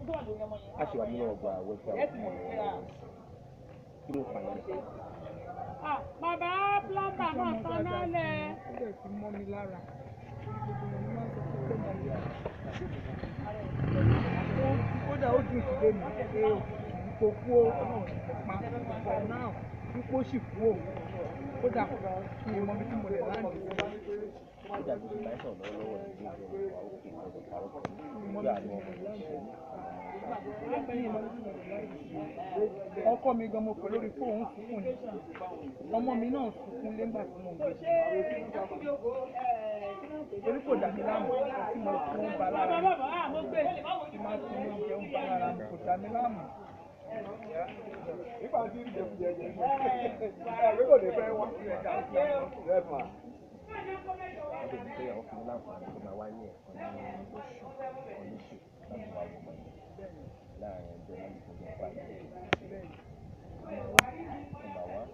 A ṣe wà nínú ọgbà wẹ́fẹ́ àwọn ọmọ kí ló fà yín? Bàbá plọ́mbà náà taná lẹ̀. Ó dẹ̀ ti mọ́ mi lára. Gbogbo wọn ni wọ́n sọ pé mọ́ mi lára. Kódà ó dùn ìdílé mi pé kò kú ó, Ọlọ́run kò pa for now, ipò sì kú ó. Kódà mi ò mọ ibi tí mo lè láǹdì sí. Kódà bí mo bá sọ̀rọ̀ lọ́wọ́lọ́wọ́ ní ìgbẹ́ ìwà òkè ọ̀dọ̀ pàrọ̀ pẹ̀lú bí àwọn ọmọ yẹn ṣe ní. Ọkọ mi gan mo pè lórí fóònù sunkún ni. Ọmọ mi náà sunkún lẹ́gbà tí mo gbé. Torí kò dà mí láàmú tí mo fún un ba lára mi. Tí máa fún un oúnjẹ ń ba lára mi kò dà mí láàmú. Nígbà tí ń jẹ jẹ jẹ ẹ kò ní fẹ́ wá. Wọ́n bèèrè pé àwọn fún mi láǹfààní tó máa wá ní ẹ̀kan ní oṣù kan lóṣù láti wá wọ ọmọ yẹn láàrin ọjọ́ mẹ́rin tó jẹ́ pàdé. Number one.